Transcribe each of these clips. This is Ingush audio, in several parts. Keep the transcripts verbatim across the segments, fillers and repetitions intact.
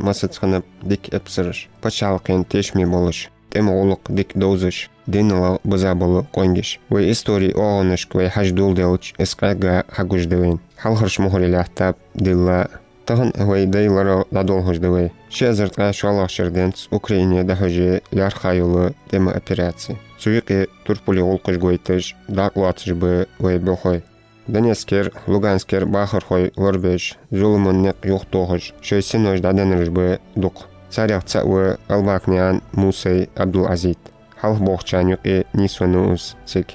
массаза хиннаб дика эпсараш, паччахьалкхен тешаме болаш, тӀема гӀулакх дика довзаш, динал биза бола къонгаш. Вай истори оагӀонашка вай хьажа доладелча, из къаьга хьагуш да вайна. Хьалхарча мухӀаре лаьттаб дилла. Тахан вай дай ларал дӀадолхаш да вай ши эзар ткъаь шоллагӀча шера денз Украине дӀахьош лаьрхӀа йола тӀема операци. Цу юкъе турпала гӀулакхаш гойташ, дакъа лоацаш ба вай бӀухой. Донецкера, Луганскера бахархой лорабеш, зуламан никъ юхатохаш, шоай синош дӀаденнараш ба дукха. Царех цаӀ ва Албаканаькъан Мусай Ӏабдул-Ӏазиз. ХьалхабоагӀачарна юкъе нийсвеннав из цига.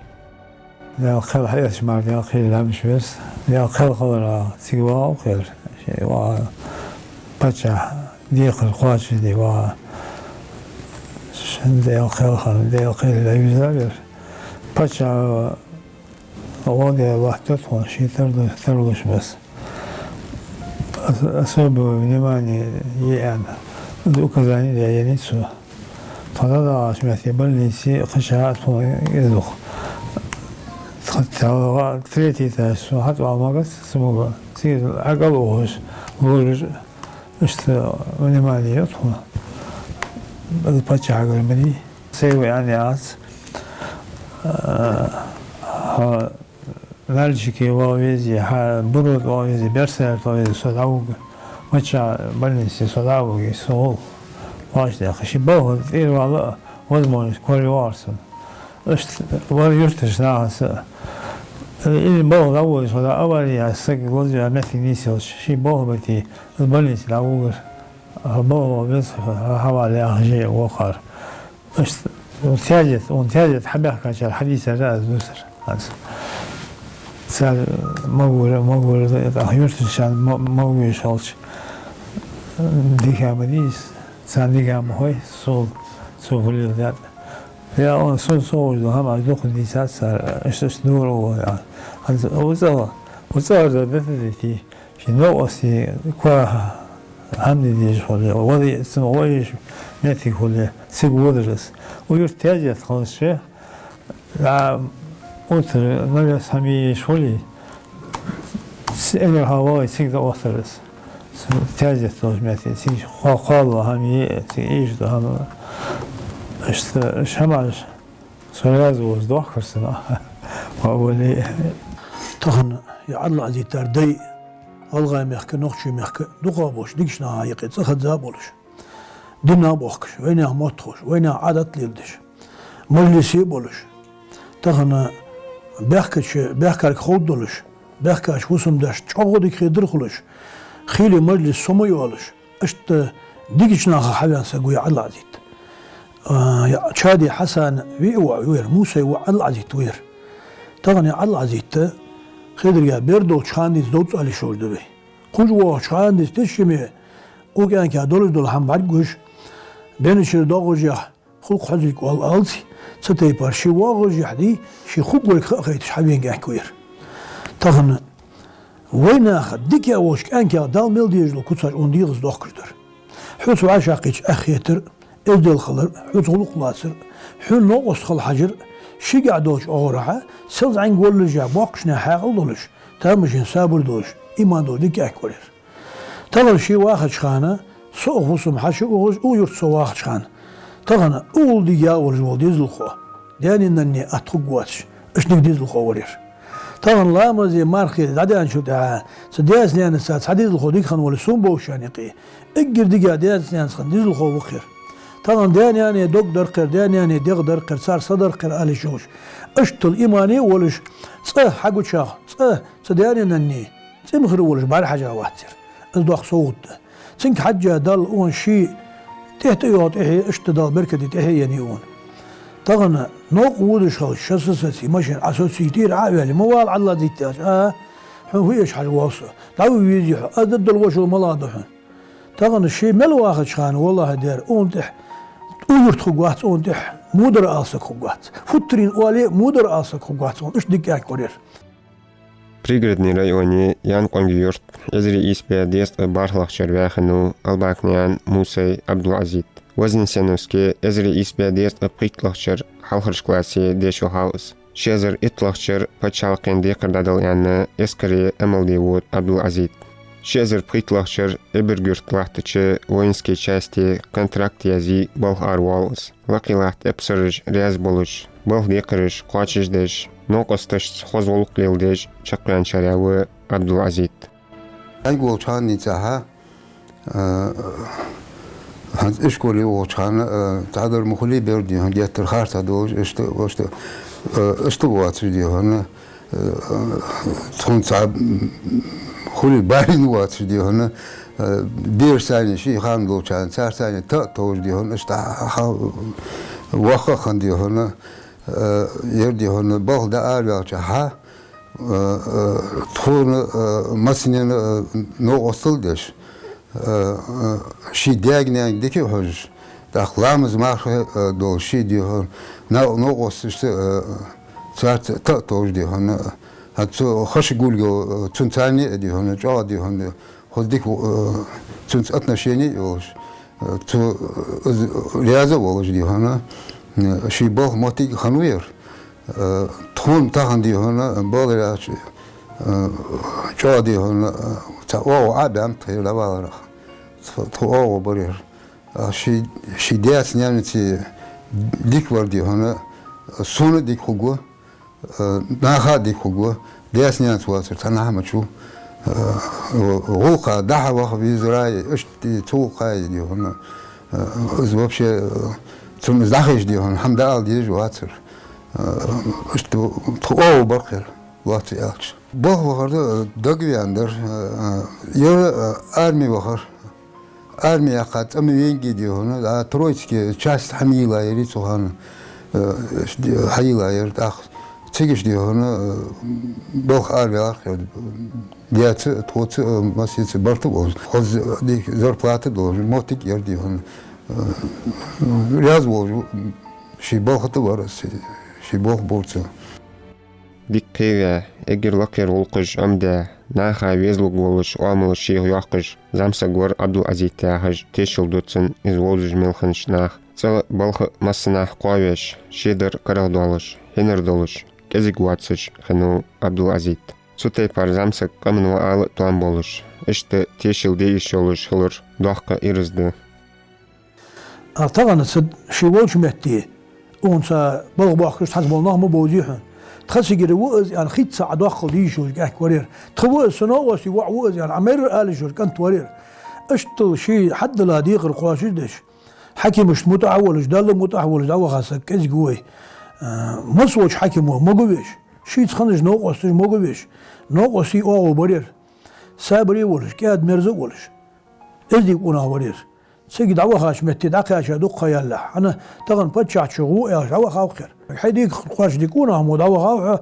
Даьла кхел хьаэцача мара, Даьла кхел лаьмаш вес. Даьла кхел хилара цига вагӀа кхер. Ший вагӀа паччахьа декхар кхоачашде вагӀа. Шин Даьла кхел хилара, Даьла кхел лаьвиза вер. Паччахьа гӀо де лоаттадаьд тхона, ший тарлу-, тарлуш бес. Ос-, особое внимание е аьнна, из указани даь еннай цо. Тхо дӀадахача метте больнице кхаьча тхона из дух. Тха цалга третий этаж со хьатӀавала магац, цамогаш. Цига Ӏакъал ухаш, лужаш, иштта внимание е тхона. Из паччахьагара ма дий. Сай ва аьнна яц. А, хьа Нальчике вагӀа везе, хьа Буро тӀа вагӀа везе, Берсаре тӀа вагӀа везе, со дӀавуг. Маччахьа больнице со дӀавуге, со гӀулакх вӀаштӀехьа. Ший балха тӀера вала а возможность корайоагӀар сона. Иштта вар юртарча нахаца. Из балха дӀаводаш, хьо да авария, саг лозаваь моттиг нийсъелча, ший балха бете, из больнице дӀавугар. Хьа балха веза, хьа хьавала яхаш вахар. Иштта, ун тезет, ун тезет хьабаьхкачар хьадийцар аз дусар. Аз. Цар магура, магура, тӀаккха юртарчарна ма-, магуш хилча, дика ма дий из, царна дика ма хой, сол, цо фу леладаьд. Я, он сол, сол уж ду, хӀама аз дукха дийцад цар, иштта, иштта дора вон, а. Аз, уцала, уцала да, да, да, да, ти. Ший новкъостий коа хӀама де дезаш хуле, вари цун гӀо еш моттиг хуле, цига водар из. Укх юрта тезет хилча, а, утра навес хӀама еш хуле, ц-, эггара хьалха вале цига дӀаоттар из. Тезет долча метте, цига кхо-, кхоалагӀа хӀама е, цига ийша дола хӀама. Иштта, шамаш. Со раьза ва из дохкар сона. Ма вале. Тахан ер Ӏабдул-Ӏазиз тар дай, ГӀалгӀай мехка, Нохчий мехка, дукхагӀболча дикача наха юкъе цӀихеза болаш. Дина бохкаш, вайнаьха мотт ховш, вайнаьха Ӏадат леладеш. Мажлисе болаш. Тахан баьхкача, баьхкарга ховш долаш, баьхкача фусам-дашта чӀоагӀа дика хетар хулаш. Хийла мажлис сома йолаш. Иштта дикача наха хьавена саг ва ер Ӏабдул-Ӏазиз. А, я, Чади Хьасан виъ воӀ вер, Мусай воӀ Ӏабдул-Ӏазиз вер. Тахан ер Ӏабдул-Ӏазиз, хедирга бер долча хана денз довз ала йиш йолаш да вай. Кхувш воагӀача хана денз тешаме, укх кӀаьнка долаш дола хӀама бӀаргагуш, бенначара доагӀаш яхь, хул кхозилг оал алций, цу тайпара ший воагӀаш яхь дий, ший хургволга ха а хайташ хьавена кӀаьнк ва ер. Тахан вайнаха дика а волча кӀаьнках Дала мел дезаш дола куцаш ун дегӀаца дохкаш дар. Хьоца вӀашагӀкхийтача эхь хетар, эздел хилар, хьоца гӀулакх лацар, хьона новкъост хила хьажар, шийгахь долча оагӀорахьа, сел зӀамига воллашехь боккхийча наьха хьаькъал долаш, тамашийна сабар долаш, иман долаш дика кӀаьнк вар ер. Тахан ше вахача хана, со а фусам хьаша ухаш, укх юрта со вахача хана. Тахан укхул дика яа волаш вола дезалхо, даьнеи наннеи атта хургвоацаш, иштта дика дезалхо вар ер. Тахан ламазе, мархе дӀадаьнначул тӀехьагӀа, цу даьца-наьнаца цхьа дезалхо дика хинна волаш сона бовзачарна юкъе, эггара дикагӀа даьца-наьнаца хинна дезалхо ва-кх ер. Тахан даь-наьна дог дар-кх ер, даь-наьна дегӀ дар-кх ер, цар са дар-кх ер ала йиш йолаш. Иштта имане а волаш, цкъа хьагуча, цкъа цу даьнеи наннеи цӀи ма хир волаш бӀарахьежа вац ер. Из доккха совгӀат да. Цунга хьежжа Дала укхун ший тӀехьа тӀайоагӀа тӀехье, иштта Дала беркате тӀехье еннай укхун. Тахан новкъа водаш хилча, шоай са саций, машен Ӏа соций, тӀера Ӏо а ваьле, ма вала Ӏалла дитта аьлча, а, хьона фу эш хьажа воал со? ДӀавуга везий хьо? Аз даддала вошал малагӀа да хьона? Тахан ше мел вахача хана, валлахӀи, дера, укхун тӀехьа, укх юрта хургвац укхун тӀехьа, мудар ала саг хургвац. Футтарийна оале а, мудар ала саг хургвац укхун, иштта дика кӀаьнк вар ер. Пригородни районе Янкъонгий-Юрта эзар ийс бӀаь дезткъеи бархӀлагӀча шера ваь хиннав Албаканаькъан Мусай Ӏабдул-Ӏазиз. Вознесеновске эзар ийс бӀаь дезткъеи пхийтталагӀча шера хьалхарча классе дешаш хиннав из. Ши эзар итталагӀча шера паччахьалкхен декхар дӀадала аьнна, эскаре Ӏамал де вода Ӏабдул-Ӏазиз. Ши эзар пхийттлагӀча шера Эбарг-Юрта латтача воински часте контракт язъе балха аравоал из. Лакхе латта эпсараш раьза болаш, балха декхараш кхоачашдеш, новкъосташца хоза гӀулакх леладеш чакхваьнначарех ва Ӏабдул-Ӏазиз. КӀаьнк волча хана дийцача, а, хӀанз ишколе волча хана, а, цхьадар ма хулий бер, дий хьона, геттара харцахьа долаш, иштта, иштта, а, иштта воацаш, дий хьона, а, цхьан цхьа, м, хулий барин воацаш, дий хьона, а, берашца ший хана долча хана, царца та а товш, дий хьона, иштта хьа-, хьа-, вахха хинна, дий хьона, а, ер, дий хьона, балха дӀаараваьлча хьа, а, а, тхона, а, массанена, а, новкъостал деш, а, а, ший даьга-наьнага дика а хьожаш, тӀаккха ламаз-марха, а, долаш ший, дий хьона, на-, новкъосташца, а, царца та а товш, дий хьона, а, хӀанз цу Хашагульгов, а, цунцара а, дий хьона, чӀоагӀа, дий хьона, хоза дика, а, цунца отношени а йолаш, а, цу, а, из раьза а волаш, дий хьона, а, ший балха моттиг а хиннавар. А, тхона тахан, дий хьона, балараш, а, чӀоагӀа, дий хьона, а, цхьа оагӀув Ӏобаьннаб тхо ер дӀаваларах. Тхо, тхо оагӀув бар ер. А, ший, ший даьца-наьнаца дика вар, дий хьона, сона а дика хургва, а, наха а дика хургва, даьца-наьнаца воацар цхьаннахьа ма вац, а, гӀулакха дӀа-хьа ваха везар а, иштта цу гӀулакха, дий хьона, а, из вообще, а, цунна из дӀахайча, дий хьона, хӀама дӀаала дезаш вацар. А, иштта тхо оагӀув бар-кх ер, лоацца аьлча. Балха вахар дагаваьннадар, а, а, ер, а, арме вахар. Арме яьккха цӀа ма венге, дий хьона, а, Троицке часть хьайийллаяр цу хана, а, хьайийллаяр, тӀаккха цига, дий хьона, а, балха араваьлар-кх ер. Даьца, тхоца, а, массанеца барт а болаш, хоза дика зарплата а долаш, моттиг а яр, дий хьона, а, раьза волаш, ший балха тӀа вар из, ший балха бувцар. Дика кхеваь, эггара лакхера гӀулакхаш Ӏомадаь, наха везалургволаш, оамалаш шийх йоаккхаш, зӀамсаг вар Ӏабдул-Ӏазиз яхаш, тешал ду цун из вовзаш мел хиннача наха. ЦӀа а балха а массанахьа кхоавеш, шедар карагӀдоалаш, хьинар долаш, кӀезига воацаш хиннав Ӏабдул-Ӏазиз. Цу тайпара зӀамсаг къаман ва ала а тоам болаш, иштта тешал де йиш йолаш хилар доккха ираз да. А тахан цу ший волча метте, укхунца балха боахкаш цхьацца бола нах ма бовзий хьона. Тха цигара ва из аьнна, хица Ӏа доккхал дийша йолаш кӀаьнк вар ер. Тха ва из, са новкъостий воӀ ва из аьнна, Ӏа майрра алаш йолаш кӀант вар ер. Иштта ший хьаддала декхар кхоачашдеш, хьакимашта мутӀахьа а волаш, Далла мутӀахьа а волаш дӀаваха саг кӀезига ва вай. А, массаволча хьакимо могавеш, шийца хиннача новкъосташца могавеш, новкъостий оагӀув бар ер. Сабаре а волаш, кӀаьда-мерза а волаш, эздий къонах вар ер. Цига дӀавахача метте дӀакхаьча дукха ха ялалехь, хӀана, тахан паччахьа чу гӀо аьлча дӀавахав-кх ер. Хьай дегах кхоачаш дика къонах мо дӀавахав хьо,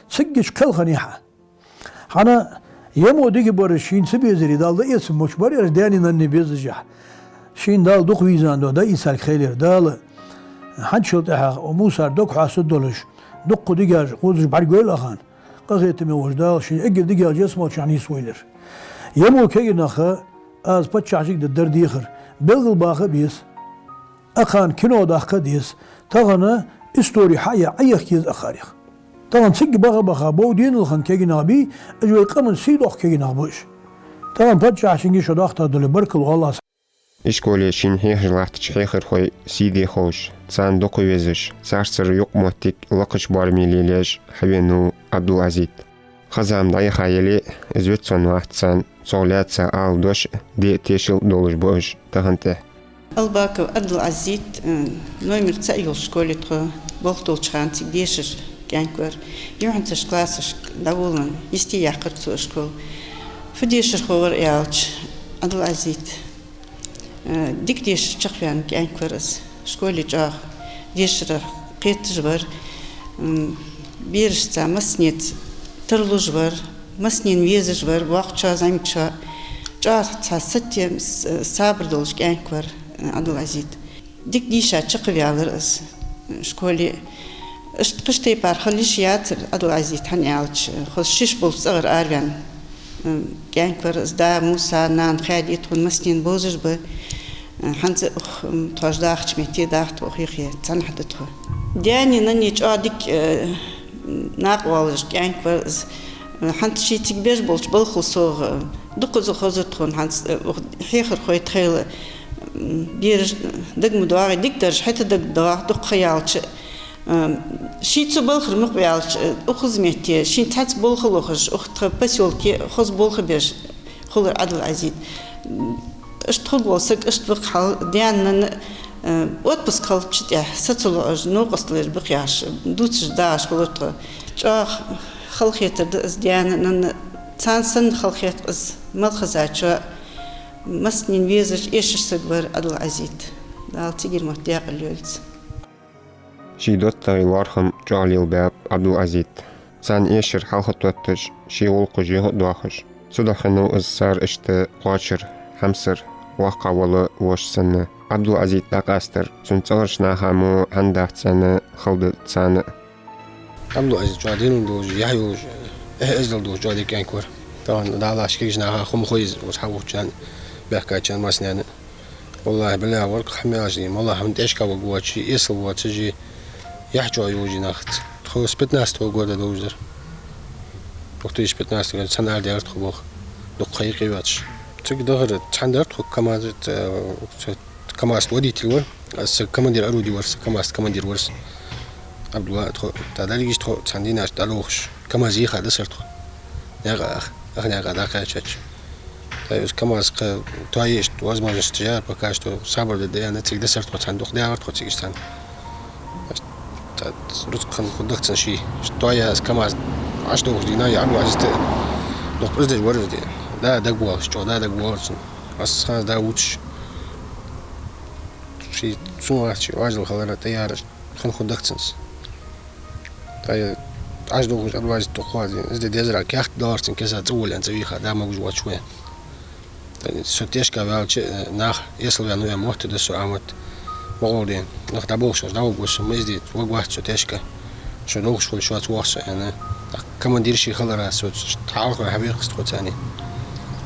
циггача кхелханехьа. ХӀана, ер мо дика бараш шийна ца безаре, Дала дӀаэца моча бар ераш даьнеи наннеи безашехь. Шийна Дала дукха везаш дола дӀа ийцалга хийла ер Дала. ХӀанзчул тӀехьагӀа Мусар дог хьоастадолаш, дуккха дегаш кхозаш бӀаргавайла а хана, къахетаме волча Дала ший эггара дегаш ялсмалчахьа нийсвойла ер. Ер мо кагий нах, аз паччахьашка дар дехар, белгалбаха а беза. Акхарна кино даккха а деза. Тахан истори хьа а яь, Ӏояха еза акхарех. Тахан цига баха-баха бовденал хинна кагий нах бий, уж вай къаман сий доаккха кагий нах ба уж. Тахан паччахьашка шо дохийтар долаш баркал оал аз. Ишколе шийна хьехаш латтача хьехархой сий де ховш, царна дукха везаш, царцара юкъмоттиг лакхача боараме лелаеш хьавенав Ӏабдул-Ӏазиз. Ха-зама дӀаяха яле а, из вицвенна вац царна, цох лаьца ала дош а, де а тешал а долаш ба уж тахан тӀехьа. Албаков Ӏабдул-Ӏазиз, э, номер цаӀ йолча школе тхо болх долча хана цига дешаш кӀаьнк вар. Юхьанцарча классашка дӀаволавенна, йисте яьккхар цо школа. Фу дешархо вар аьлча, Ӏабдул-Ӏазиз, э, дика дешаш чакхваьнна кӀаьнк вар из. Школе чӀоагӀа дешарах кхеташ вар, м, берашца массанеца тарлуш вар, массанена везаш вар, воккхачоа, зӀамигачоа. ЧӀоагӀа цхьа сатем, с-, сабар долаш кӀаьнк вар, э, Ӏабдул-Ӏазиз. Дика дийша чакхваьлар из школе. Иштта кхыча тайпара хила йиш яцар Ӏабдул-Ӏазиз, хӀана аьлча, хоза шиш болча цӀагӀара араваьнна, м, кӀаьнк вар из. Да Муса, нана Хадита тхона массанена бовзаш ба. Э, хӀанз а укх, м, тхоаш дахача метте даха тхо, укх юхе цхьаннахьа да тхо. Даьнеи наннеи чӀоагӀа дика, э, накъавоалаш кӀаьнк вар из. ХӀанз ший цига беш болча балхал совгӀа, дукхаза хозар тхона хӀанз, э, ух, хьехархой тхайла, м, бераш дага ма доагӀий, дика дараш хӀаьта дага доагӀа, дукха ха яьлча, э, ший цу балхара мукъаваьлча, э, укхаза метте, ший цхьацца болх лохаш, ух тха посёлке хоза болх беш хулар Ӏабдул-Ӏазиз. Иштта хургвола саг иштта ва-кх хьал, даьна-нанна, э, отпуск хилча тӀехьа, са ца луш, новкъостал еш ба-кх яхаш, дувцаш дагӀаш хулар тхо. ЧӀоагӀа халахетар да из даьна-нанна, царна санна халахет-кх из мел хезачоа. Массанена везаш, эшаш саг вар Ӏабдул-Ӏазиз. Дала цигара мотт даькъала йойла цун. Ший доттагӀий лоархӀам чӀоагӀа лелабаьб Ӏабдул-Ӏазиза. Царна эшар хьалха тотташ, ший гӀулакхаш юха а доахаш, цудухьа хиннав из цар иштта кхоачар, хьамсара, воккхагӀа вола воша санна. Ӏабдул-Ӏазиз дӀакъастар цун цӀагӀарча наха мо хӀана дац аьнна хала да царна а. Ӏабдул-Ӏазиз чӀоагӀа дин долаш, яхь йолаш, эхь-эздел долаш чӀоагӀа дика кӀаьнк вар. Тахан далаш кегийча наха хӀама хой из, уж хьавухачарна, баьхкачарна массанена. ВаллахӀи, биллахӀи, вар-кх хӀама аьлча дий, моллагӀа хӀама тӀехьашка варгвоацаш, эсала воацаш, яхь чӀоагӀа йолаш нах. Тхо с пятнадцатого года довзар. Две тысячи пятнадцатый год, цхьан ара даьр тхо боху. Дукха ха юкъе йоацаш. Цига дахар цхьана дар тхо, КамАЗ, ца, ца, КамАЗ водитель вар. Аз са командир орудия вар, са КамАЗ командир вар са. Ӏабдулла тхо, та дӀалигаш тхо, цхьан дийнахьа дӀадохаш. КамАЗ йийха дисар тхо. Наькъа ах, ах наькъа дӀакхаьчача. Тай уж КамАЗ кхы тоае иштта возможность яр, пока что сабар де да аьнна, цига дисар тхо цхьана, дукха даьгӀар тхо цига иштта цхьана. Аш-, та рузкъа хинна хургда-кх цунна ший. Иштта тоае аз КамАЗ Ӏаш дохаш дийнахьа, я Ӏабдул-Ӏазиз, дукха пӀаздеш вар из де. Да, дагавоалаш, чӀоагӀа да дагавоалаш цунна. Аз ханна да вувцаш. Ший цун вац ший важал халара тӀаяра хинна хургда-кх цунна. Тай Ӏаш дохаш Ӏабдул-Ӏазиз тӀакхоазе, из де дезара каьхат далар цун кеса цӀа волаенна цӀа вийха, да могаш воацаш вай. Тай со тешка ваьлча, э, нах эсала ваьнна вай мотт да со амат. МагӀалден нах дӀаболхаш, дӀавугаш со, ма из де ваг вац со тешка. Шо долхаш хул, шоца вохаш со аьнна. ТӀаккха командир ший хилара со хьалха хьавийхас тхо царна.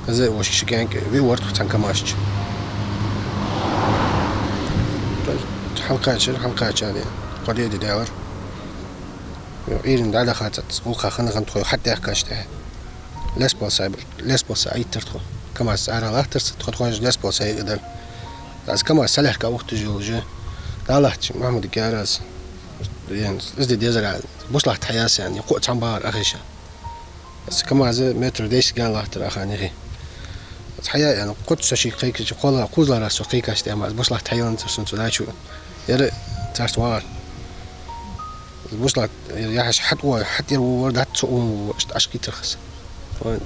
Из воша ши кӀаьнк виъ вар тхо цхьан КамАЗча. Хьалкхаьчар, хьалкхаьчар, кхо ди даьлар. Йо, Ӏуйрийна дӀадахача цӀаккха гӀулакха хинна хиннад тхо хьатӀадаьхкача тӀехьа. Лесполоса, лесполоса Ӏийттар тхо. КамАЗ цӀера латтар цо, тхо тхоаш лесполоса юкъе дар. Аз КамАЗ схьалехка ухташ йолаш, дӀалаттача Махьмудага аьлар аз. Из де дезара, буслахьта хьаяь са аьнна, кхоъ цхьана багӀар ахиша. Аз КамАЗ метр десять гаьна латтар аха нехи. Аз хьаяь аьнна, кхоъ со шийга кхайкача, кхола кхузлара со кхайкача тӀехьа, аз буслахьта хьаеланзар сона цу дачо. Яра царца вагӀар. Буслахьта яхьаш хьатӀавоагӀа, хьатӀера воагӀар, дӀа цо вон воагӀа, иштта Ӏаш кхийттар хьа со. Вон.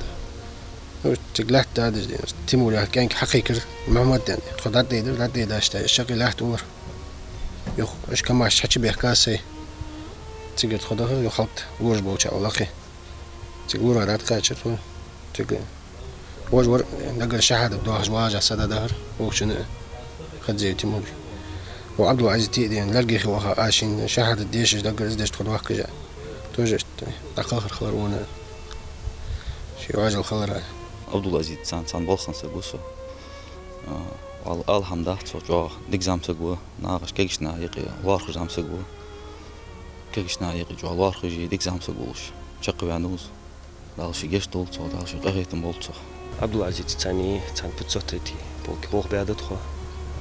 Ну, цига лаьтта дадаш ден, Тимур яха кӀаьнк хьакхайкар, Мухьаммад ден. Тхо дӀатӀадайдар, дӀатӀадайдача тӀехьа, шаккхе лаьтта вар. Юха, уж КамАЗ хьачубехка сай. Цигара тхо дахар, юха хьалта лораш болча лакхе. Цига лора дӀатӀакхаьчар тхо. Цига вож вар, даггара шахьадат доахаш вагӀаш са дӀадахар, вокхачунна Хадзаев Тимура. Ва Ӏабдул-Ӏазиз тӀа а ден, лергихи ваха, а шийна шахьадат дешаш даггара из деш тхо доахкаш а. Тоже иштта дӀакхалхар хилар вона. Ший важал хилара. Ӏабдул-Ӏазиз царна, царна балха саг ва со. А, валла, ала хӀама дац цо, чӀоагӀа дика зӀамсаг ва, нахаш кегийча наха юкъе лоархӀаш зӀамсаг ва. Кегийча наха юкъе чӀоагӀа лоархӀаш, дика зӀамсаг волаш чакхваьннав из. Дала ший гешт долда цох, Дала ший къахетам болба цох. Ӏабдул-Ӏазиз царна, царна пятьсот третий полке болх баь да тхо,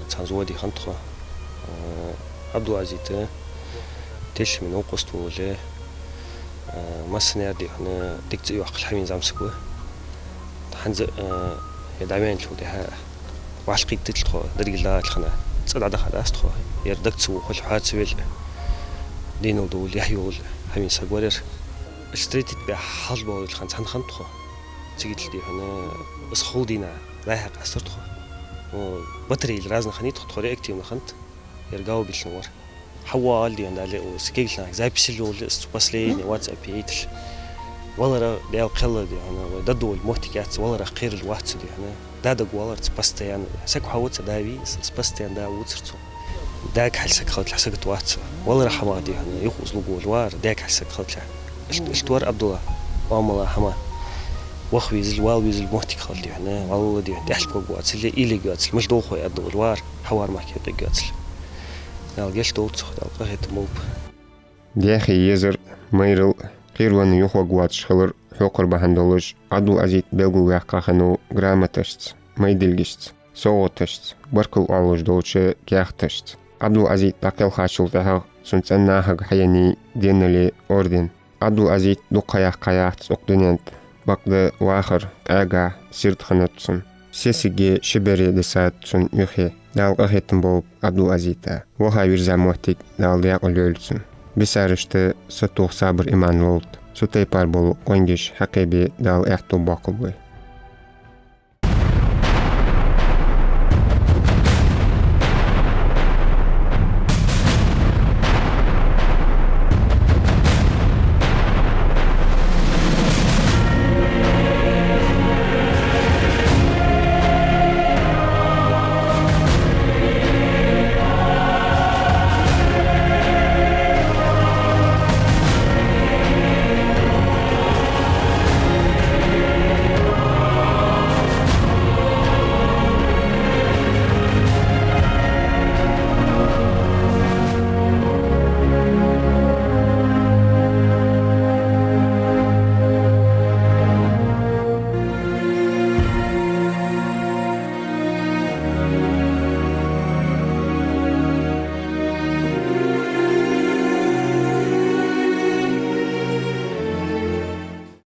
царна взводе хиннад тхо. Э, Ӏабдул-Ӏазиз тешаме новкъост волале, э, массане а дий хьона дика цӀи йоаккхаш хьавена зӀамсаг ва. ХӀанз а, э, ер дӀаваьнначул тӀехьа вӀашагӀкхийттадале тхо, деррига лагӀа хана, цӀа дӀадахадац тхо. Ер дага ца вухале, хьоа ца веле, денал довле, яхь йолале хьавена саг вар ер. Встретить бе хьалха боагӀача хана цхьана хиннад тхо. Цигахьа дий хьона, из хул дийнахьа дӀа-хьа къаьстар тхо. Ну, батарейла разный хиннай тхо, тхо реактивни хиннад. Ер гаубични вар. ХьавоагӀале дий хьона, дале, из кегийча нахага запись йолале, из последний WhatsApp яйтале. Валарах, Даьла кхелла дий хьона, вай дӀадолале моттиг яц, валарах кхерале вац цо дий хьона. Да дагавоалар цо постоянно. Саг хьавоаца да вий, с-, с-, постоянно да вувцар цо. Дага хьалсаг хилча, сагота вац цо. Валарах хьамагӀа дий хьона, юха из лувш вар, дага хьалсаг хилча. Иштта, иштта вар Ӏабдулла, Ӏамала хӀама. Ваха везале, вала везале моттиг хилча дий хьона, валла дий хьона, тӀехьалкхувргвоацале, уйла ергйоацале, мишта долх вай аьнна долаш вар, хьавар мара кхы юкъе ергйоацале. Дала гешт долда цох, Дала къахетам болба. Даьхе езар, майрал, кхеравенна юхаваргвоацаш хилар хьокхар бахьан долаш, Ӏабдул-Ӏазита белгалваьккха хиннав грамоташца, майдилгашца, совгӀаташца, баркал оалаш долча каьхаташца. Ӏабдул-Ӏазита дӀакхелхачул тӀехьагӀа цун цӀен нахага хьаеннай денали орден. Ӏабдул-Ӏазита дукха ха яьккха яц укх дунен тӀа. Бакъда вахар къаьга сирд хиннад цун. Сесаге ши бере дисад цун юхе. Дала къахетам болба Ӏабдул-Ӏазита. Ваха вирза моттиг Дала даькъала йойла цун. Бисарашта сатоха сабар иман лолда. Цу тайпара бола къонгаш хьакхебе Дала аьттув боаккхалба вай.